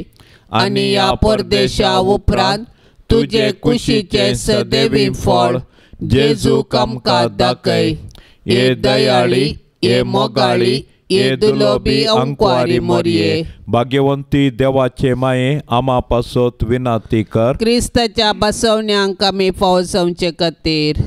B: आनी ह्या परदेशा उपरांत तुजे कुशीचे सदैवी फळ जेजूक आमकां दाखय। हे दयाळी, हे मोगाळी, हे दुलोबी अंकवारी मोरये, भाग्यवंती देवाचे माये आमा पासत विनंती कर।
A: क्रिस्ताच्या बसवण्यांक आमी फावो जावचे खातीर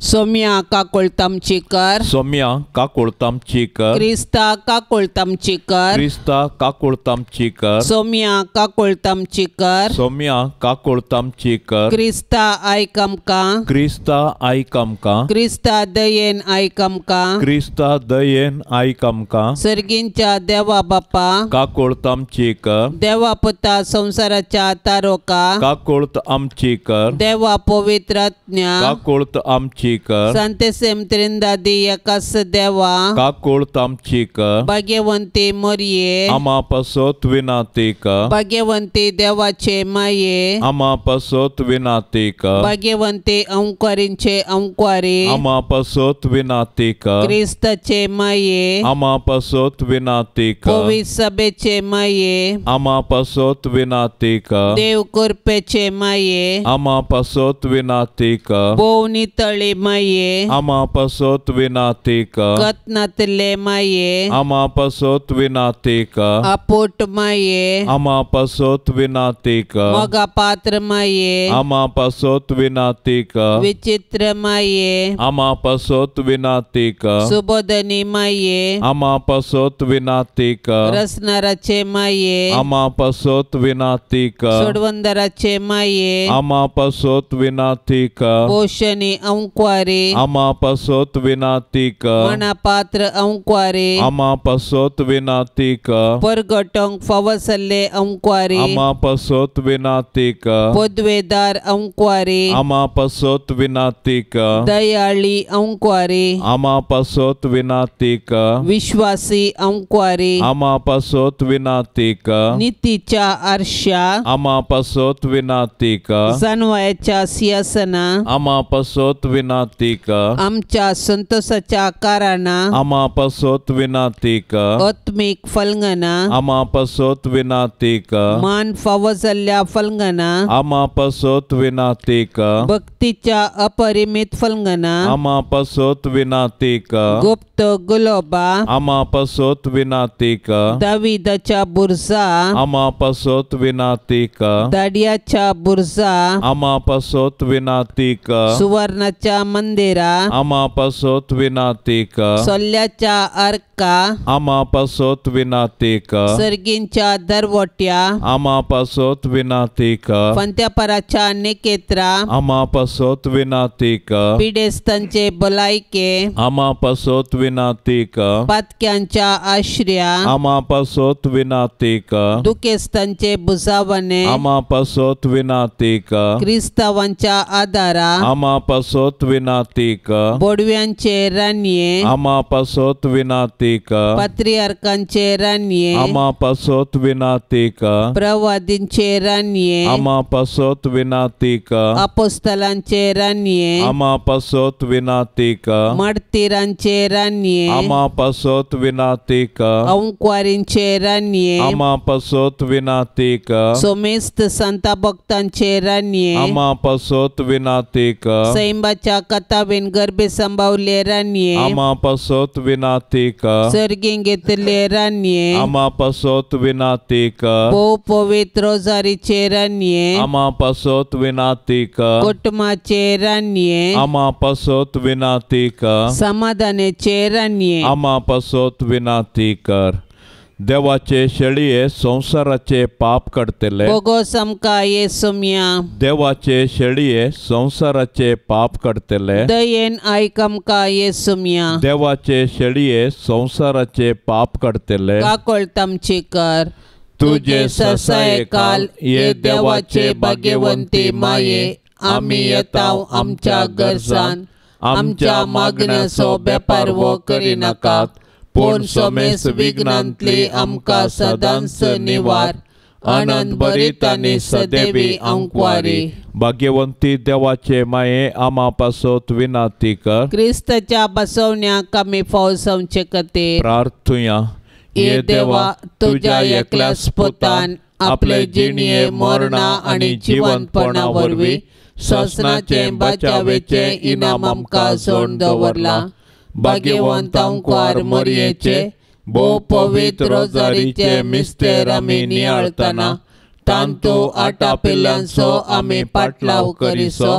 A: सोम्या काकुळतामची कर,
B: सोम्या काकुळतामची कर,
A: क्रिस्ता काकुळतामची कर,
B: क्रिस्ता काकुळतामची कर,
A: सोम्या काकुळतामची कर,
B: सोम्या काकुळतामची कर,
A: क्रिस्ता आयक आमकां,
B: क्रिस्ता आयक आमकां,
A: क्रिस्ता दयेन आयक आमकां,
B: क्रिस्ता दयेन आयक आमकां,
A: सर्गींच्या देवा बापा
B: काकुळतामची कर,
A: देवा पुता संवसाराच्या तारोका
B: काकुळत आमची कर,
A: देवा पवित्र आत्म्या
B: काकुळत आमची कर,
A: संतेसेम त्रिंदादी एकास देवा
B: काकुळत आमची कर,
A: भाग्यवंती मरिये
B: आमा पासत विनंती कर,
A: भाग्यवंती देवाचे माये
B: आमा पासत विनंती कर,
A: भाग्यवंती अंकवारींचे अंकवारी
B: आमा पासत विनंती कर,
A: क्रिस्ताचे माये
B: आमा पासत विनंती कर,
A: पवित्र सभेचे माये
B: आमा पासत विनंती कर,
A: देव कृपेचे माये
B: आमा पासत विनंती कर,
A: भोव नितळी माये
B: आमा पासत विनाती कर
A: कतनातले माये
B: आमा पासत विनाती कर
A: आपोट माये
B: आमा पासत विनाती कर
A: मोगा पात्र माये
B: आमा पासत विनाती कर
A: विचित्र माये
B: आमा पासत विनाती कर
A: सुबोधनी माये
B: आमा पासत विनाती कर
A: रसनाराचे माये
B: आमा पासत विनाती कर
A: सोडवंदराचे माये
B: आमा पासत विनाती कर
A: पोषणी अंक्वारे
B: आमा पासत विनाती कर
A: मनापात्र अंक्वारे
B: आमा पासत विनाती कर
A: परगटोंक फावसल्ले अंक्वारे
B: आमा पासत विनाती कर
A: पदवेदार अंक्वारे
B: आमा पासत विनाती कर
A: दयाळी अंक्वारे
B: आमा पासत विनाती कर
A: विश्वासी अंक्वारे
B: आमा पासत विनाती कर
A: नितीच्या आरशा
B: आमा पासत विनाती कर
A: जानवायाच्या सिंहासना
B: आमा पासत विनाती कर
A: आमच्या संतोषाच्या कारणां
B: आमा पासत विनाती कर
A: आत्मीक फलंगना
B: आमा पासत विनाती कर
A: मान फावो जाल्ल्या फलंगना
B: आमा पासत विनाती कर
A: भक्तीच्या अपरिमित फलंगना
B: आमा पासत विनाती कर
A: गुप्त गुलोबा
B: आमा पासत विनाती कर
A: दाविदाच्या बुरजा
B: आमा पासत विनाती कर
A: दाडियाच्या बुरजा
B: आमा पासत विनाती कर
A: सुवर्णाच्या मंदिरा
B: आमा पासत विनाती कर
A: सोल्ल्याच्या अर्का
B: आमा पासत विनाती कर
A: सर्गींच्या दरवट्या
B: आमा पासत विनाती कर
A: पंत्यापराच्या निकेत्रा
B: आमा पासत विनाती कर
A: पिडेस्तांचे भलायके
B: आमा पासत विनाती कर
A: पातक्यांच्या आश्र्या
B: आमा पासत विनाती कर
A: दुखेस्तांचे बुजावणे
B: आमा पासत विनाती कर
A: क्रिस्तावांच्या आदारा
B: आमा पासत विनाती कर
A: बोडव्यांचे रानये
B: आमा पासत विनाती कर
A: पात्रियार्कांचे रानये
B: आमा पासत विनाती कर
A: प्रवादींचे रानये
B: आमा पासत विनाती कर
A: अपोस्तलांचे रानये
B: आमा पासत विनाती कर
A: मार्तीरांचे रानये
B: आमा पासत विनाती कर
A: अंक्वारींचे रानये
B: आमा पासत विनाती कर
A: सोमेस्त संता भक्तांचे रानये
B: आमा पासत विनाती कर
A: सैंबाच्या कथावेन गर्भे संभावले रानये
B: आमा पासत विनाती कर
A: सर्गीं घेतले रानये
B: आमा पासत विनाती कर
A: भोव पवित्र रोजारीचे रानये
B: आमा पासत विनाती कर
A: कुटुंबाचे रानये
B: आमा पासत विनाती कर
A: समाधानाचे रानये
B: आमा पासत विनाती कर देवाचे शेळये संवसाराचे पाप काडटले
A: बोगोस आमकां येसुम्या
B: देवाचे शेळये संवसाराचे पाप काडटले
A: दयेन आयक आमकां येसुम्या
B: देवाचे शेळये संवसाराचे पाप काडटले
A: काकळत आमची कर
B: तुजे ससायकाल ये देवाचे भाग्यवंती माये आमी येताव आमच्या गरजान आमच्या मागण्याचो बेपारवो करिनाकात पूण सोमेस विघ्नांतली आमकां सदांच निवार आनंद भरीत आनी सदैवी अंकवारी भाग्यवंती देवाचे माये आमा पासत विनाती कर
A: क्रिस्ताच्या बसवण्याक आमी फौज खातीर
B: प्रार्थुया
A: ये देवा तुज्या एकल्याच पुतान आपले जिणये मरणा आनी जिवंतपणा वरवीं ससनाचें बचावेचें इनाम आमकां जोडून दवरलां भाग्यवंत अंकवार मरयेचे भोव पवित्र रोजारीचे मिस्तेर आमी नियाळतना तांतू आटापिल्ल्यांचो आमी पाटलाव करिसो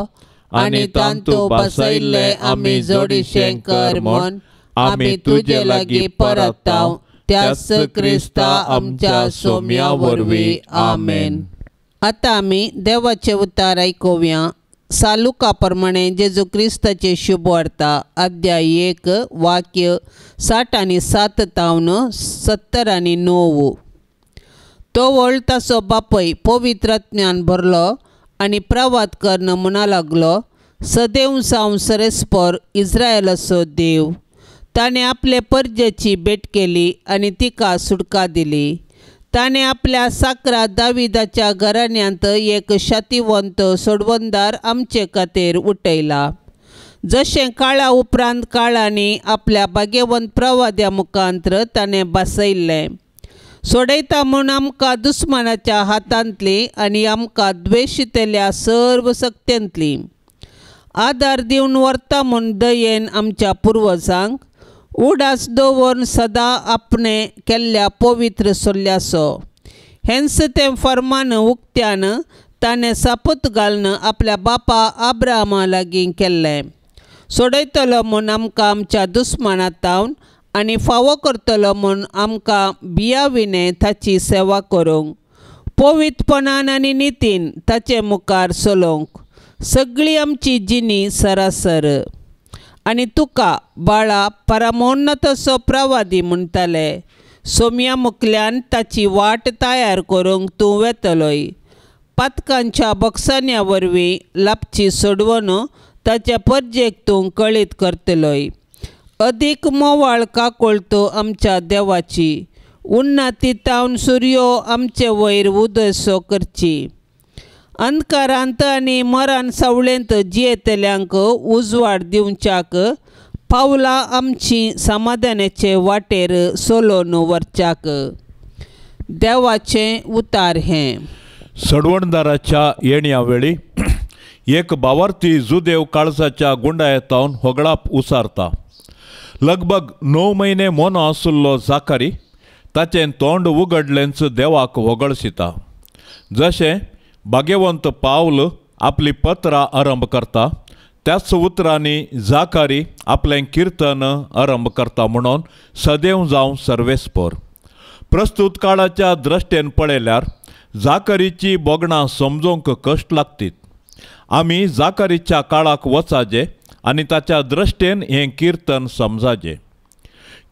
A: आनी तांतू बसयल्ले आमी जोडीशें कर म्हूण आमी तुजे लागीं परताव त्याच क्रिस्ता आमच्या सोम्या वरवीं आमेन. आतां आमी देवाचें उतार आयकुया. सालुका प्रमाणे जेजू क्रिस्ताचे शुभवार्ता अध्याय 1 वाक्य 60 आनी 7 तावन 70 आनी 9. तो व्हड ताचो बापय पवित्र आत्म्यान भरलो आनी प्रवाद कर्ण म्हणा लागलो, सदैव जावन सरेस्पर इस्रायलाचो देव. ताणें आपले परजेची भेट केली आनी तिका सुटका दिली. ताणें आपल्या साकरा दाविदाच्या घराण्यांत एक शातिवंत सोडवणदार आमचे खातीर उठयला, जशें काळा उपरांत काळांनी आपल्या भाग्यवंत प्रवाद्या मुखांत्र ताणें बसयल्लें. सोडयता म्हूण आमकां दुस्मानाच्या हातांतली आनी आमकां द्वेशितल्या सर्व सक्त्यांतली. आदार दिवन व्हरता म्हूण दयेन आमच्या पुर्वजांक उडास दवरून सदां आपणे केल्ल्या पवित्र सोल्ल्याचो हेंच तें फर्मान उक्त्यान ताणें सापूत घालून आपल्या बापा आब्रामा लागीं केल्लें. सोडयतलो म्हूण आमकां आमच्या दुस्माना तावन आनी फावो करतलो म्हूण आमकां बियाविणें ताची सेवा करूंक पवित्रपणान आनी नितीन ताचे मुखार चलोवंक सगळी आमची जिणी सरासर. आनी तुका बाळा परमोन्नतसो प्रवादी म्हणटाले सोम्या मुखल्यान ताची वाट तयार करूंक तूं वेतलोय. पातकांच्या बक्षान्या वरवीं लापची सोडवून ताच्या परजेक तूं कळीत करतलोय. अदीक मोवाळ काकोळतो आमच्या देवाची उन्नती तावन सुर्यो आमचे वयर उदयसो करची. अंधकारांत आनी मरण सावळेंत जियेतल्यांक उजवाड दिवच्याक पावलां आमची समाधानाचे वाटेर सोलोवन व्हरच्याक. देवाचें उतार हें.
B: सडवणदाराच्या येण्या वेळी एक बावार्थी जुदेव काळजाच्या गुंडायतावन होगळाप उसारता. लगभग 9 म्हयने मोनो आशिल्लो जाकारी ताचें तोंड उगडलेंच देवाक होगळशिता. जशें भाग्यवंत पावल आपली पत्रां आरंभ करता त्याच उतरांनी जाकारी आपलें किर्तन आरंभ करता म्हणून सदैव जावं सर्वेस्पर. प्रस्तुत काळाच्या दृश्टेन पळयल्यार जाकरीची बोगणां समजूंक कश्ट लागतीत. आमी जाकरीच्या काळाक वचाजे आनी ताच्या दृश्टेन हें किर्तन समजाजे.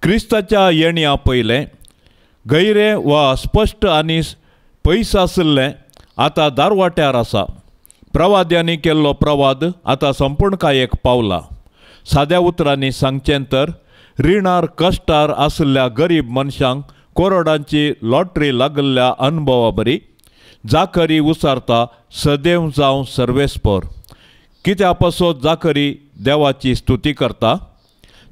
B: क्रिस्ताच्या येण्या पयलें गैरें वा स्पश्ट आनी पयस आशिल्लें आतां दारवाट्यार आसा. प्रवाद्यांनी केल्लो प्रवाद आतां संपूर्णकायेक पावला. साद्या उतरांनी सांगचें तर रिणार कश्टार आशिल्ल्या गरीब मनशांक करोडांची लॉटरी लागल्ल्या अनुभवा बरी जाकरी उसारता सदैव जावं सर्वेस्पर. कित्या पासत जाकरी देवाची स्तुती करता?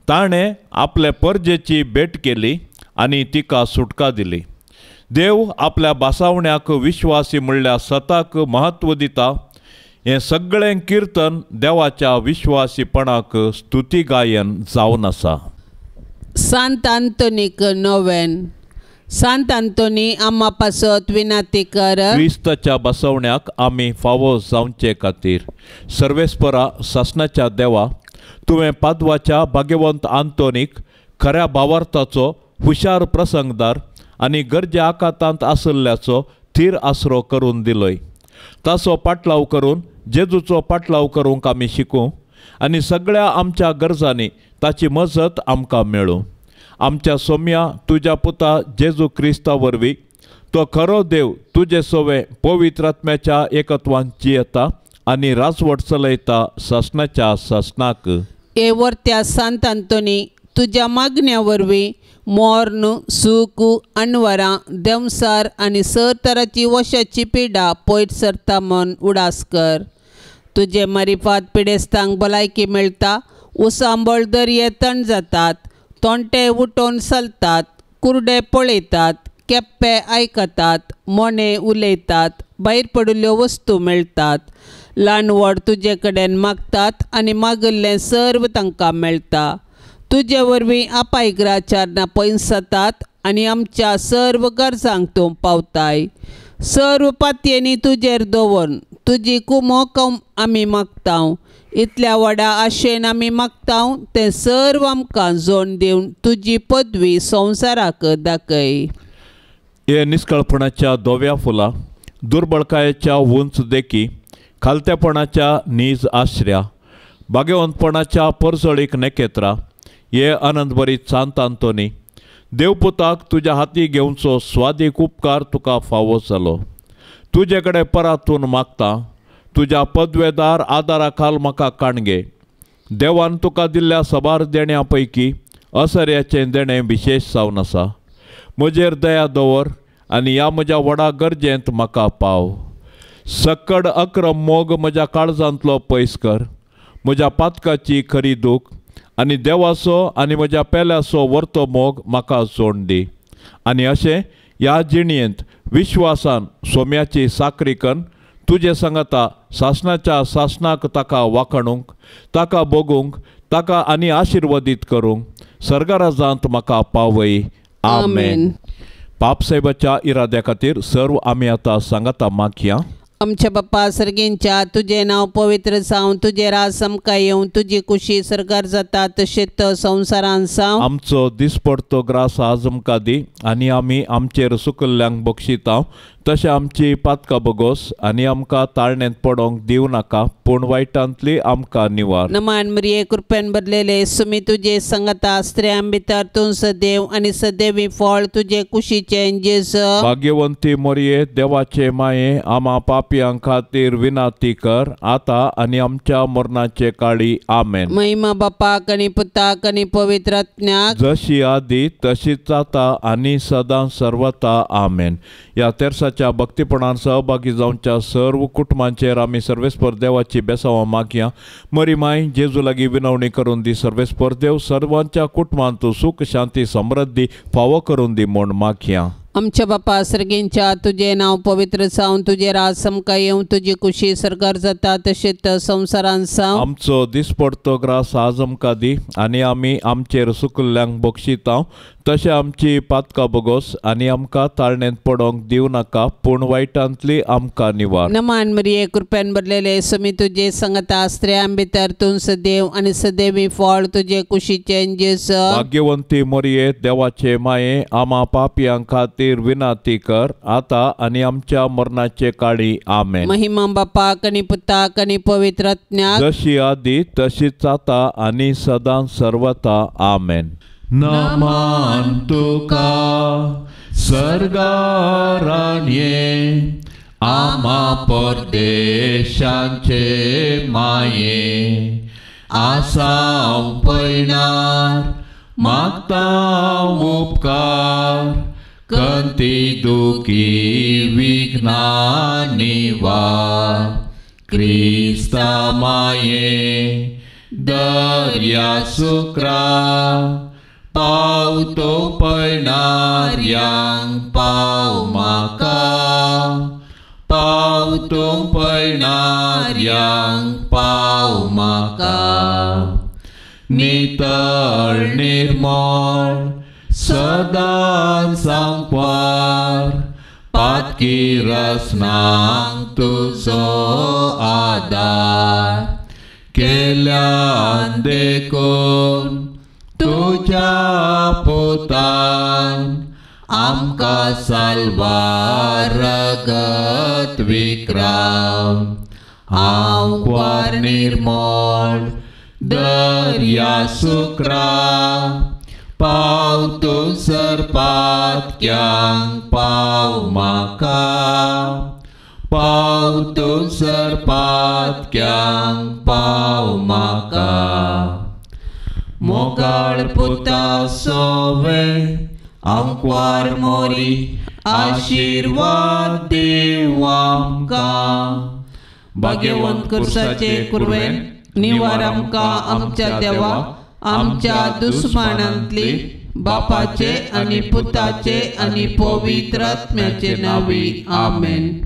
B: ताणें आपले परजेची भेट केली आनी तिका सुटका दिली. देव आपल्या बासावण्याक विश्वासी म्हणल्यार सताक म्हत्व दिता. हें सगळें किर्तन देवाच्या विश्वासीपणाक स्तुती गायन जावन आसा.
A: सांत आंतोनीक नोवेन. सांत आंतोनी आम्हा पासत विनंती कर.
B: क्रिस्ताच्या बसवण्याक आमी फावो जावचे खातीर सर्वेस्परा सासणाच्या देवा, तुवें पादवाच्या भाग्यवंत आंतोनीक खऱ्या भावार्थाचो हुशार प्रसंगदार आनी गरजे आकांतांत आशिल्ल्याचो थीर आसरो करून दिलोय. ताचो पाटलाव करून जेजूचो पाटलाव करूंक आमी शिकूं आनी सगळ्या आमच्या गरजांनी ताची मजत आमकां मेळूं. आमच्या सोम्या तुज्या पुता जेजू क्रिस्ता वरवीं तो खरो देव तुजे सोवे पवित्र आत्म्याच्या एकत्वान जियेता आनी राजवट चलयता सासणाच्या सासणाक.
A: ए वर्त्या सांत आंतोनी, तुज्या मागण्या वरवीं मोर्न सूख अणवरां देंवसार आनी सर तराची वशाची पिडा पयर सरता म्हूण उडास कर. तुजे मारिफात पिडेस्तांक भलायकी मेळटा, उसांबळ दर्ये तण जातात, तोंटे उठोवन चलतात, कुर्डे पळयतात, केप्पे आयकतात, मोने उलयतात, भायर पडिल्ल्यो वस्तू मेळटात. ल्हान व्हड तुजे कडेन मागतात आनी मागिल्लें सर्व तांकां मेळटा. तुजे वरवीं आपायग्राचारणां पयस जातात आनी आमच्या सर्व गरजांक तूं पावताय. सर्व पातयेंनी तुजेर दवरून तुजी कुमोक आमी मागता. इतल्या व्हडा आशेन आमी मागता तें सर्व आमकां जोड दिवन तुजी पदवी संवसाराक दाखय.
B: हे निस्कळपणाच्या धव्या फुलां, दुर्बळकायेच्या उंच देखी, खालतेपणाच्या नीज आश्र्या, भाग्यवंतपणाच्या परजळीक नेकेत्रा, हे आनंदभरीत सांत आंतोनी, देवपुताक तुज्या हाती घेवचो स्वादीक उपकार तुका फावो जालो. तुजे कडेन परातून मागता, तुज्या पदवेदार आदारा खाल म्हाका काणगे. देवान तुका दिल्ल्या सबार देण्या पैकी असऱ्याचें देणें विशेश जावन आसा. म्हजेर दया दवर आनी ह्या म्हज्या व्हडा गरजेंत म्हाका पाव. सक्कड अक्रम मोग म्हज्या काळजांतलो पयस कर. म्हज्या पातकाची खरी दूख आनी देवाचो आनी म्हज्या पेल्याचो वर्तो मोग म्हाका जोड दी. आनी अशें ह्या जिणेंत विश्वासान सोम्याची साकरी कन्न तुजे सांगाता सासणाच्या सासणाक ताका वाखाणूंक, ताका भोगूंक, ताका आनी आशिर्वादीत करूंक सर्गराजांत म्हाका पावय. आमेन. पापसाहेबाच्या इराद्या खातीर सर्व आमी आतां सांगाता मागया.
A: आमच्या बाप्पा सर्गींच्या तुजें नांव पवित्र जावं, तुजें राज आमकां येवं, तुजी कुशी सरकार जाता तशेंच संवसारान जावं.
B: आमचो दिसपडतो ग्रास आज आमकां दी आनी आमी आमचेर सुकल्ल्यांक बक्षिता तशें आमची पातकां बगोस आनी आमकां ताळण्यांत पडोंक दिवं नाका, पूण वायटांतली आमकां निवार.
A: नमान मरिये, कृपेन भरलेले, सुमी तुजे संगता, स्त्रियां भितर तूं सदैव आनी सदैवी फळ तुजे कुशीचें जेजू.
B: भाग्यवंती मरिये, देवाचे माये, आमा पापयां खातीर विनाती कर आतां आनी आमच्या मरणाचे काळी. आमेन.
A: महिमा बापाक आनी पुताक आनी पवित्र आत्म्याक,
B: जशी आदी तशीच आतां आनी सदां सर्वता. आमेन. ह्या तेरसाच्या भक्तीपणान सहभागी जावच्या सर्व कुटुंबांचेर आमी सर्वेस्पर देवाची बेसावां मागया. मरी माय जेजू लागीं विनवणी करून दी. सर्वेस्पर देव सर्वांच्या कुटुंबांत सुख शांती समृद्धी फावो करून दी म्हूण मागया.
A: आमच्या बापा सर्गींच्या तुजें नांव पवित्र जावं, तुजें राज आमकां येवं, तुजी कुशी सरकार जाता तशेंच संवसारान जावं.
B: आमचो दिसपडतो ग्रास आज आमकां दी आनी आमी आमचेर सुकल्ल्यांक बक्षिता तशें आमची पातकां बगोस आनी आमकां ताळण्यांत पडोंक दिवं नाका, पूण वायटांतली आमकां निवार.
A: नमान मरिये, कृपेन भरलेले, सुमी तुजे संगता, स्त्रियां भितर तूं सदैव आनी सदैवी फळ तुजे कुशीचें जेजू.
B: भाग्यवंती मरिये, देवाचे माये, आमा पापयां खातीर विनाती कर आतां आनी आमच्या मरणाचे काळी. आमेन.
A: महिमा बापाक आनी पुताक आनी पवित्र आत्म्याक,
B: जशी आदी तशीच आतां आनी सदां सर्वता. आमेन. नमन तुका सर्गाराणये, आमा परदेशांचे माये, आसाव पयणार मागता उपकार, कंती दुखी विघ्ना निवार, क्रिस्ता माये दर्या सुक्रा, पावतो पयणार्यांक पाव म्हाका, पावतो पयणार्यांक पाव म्हाका. नितळ निर्मळ सदां सांकवार, पातकी रसनांक तुजो आदार, केल्यान देखून तुज्या पुतान आमकां साल्वार रगत विक्रावन, आंकवार निर्मळ दर्या सुक्रा, पाव तूं सरपातक्यांक पाव म्हाका, पाव तूं सरपातक्यांक पाव म्हाका. मोगाळ पुता सोवे आंकवार मोरी, आशिर्वाद देव आमकां.
A: भाग्यवंत कुर्साचे कुरवेन निवार आमकां आमच्या देवा, आमच्या दुस्मानांतली, बापाचे आनी पुताचे आनी पवित्र आत्म्याचे नांवी. आमेन.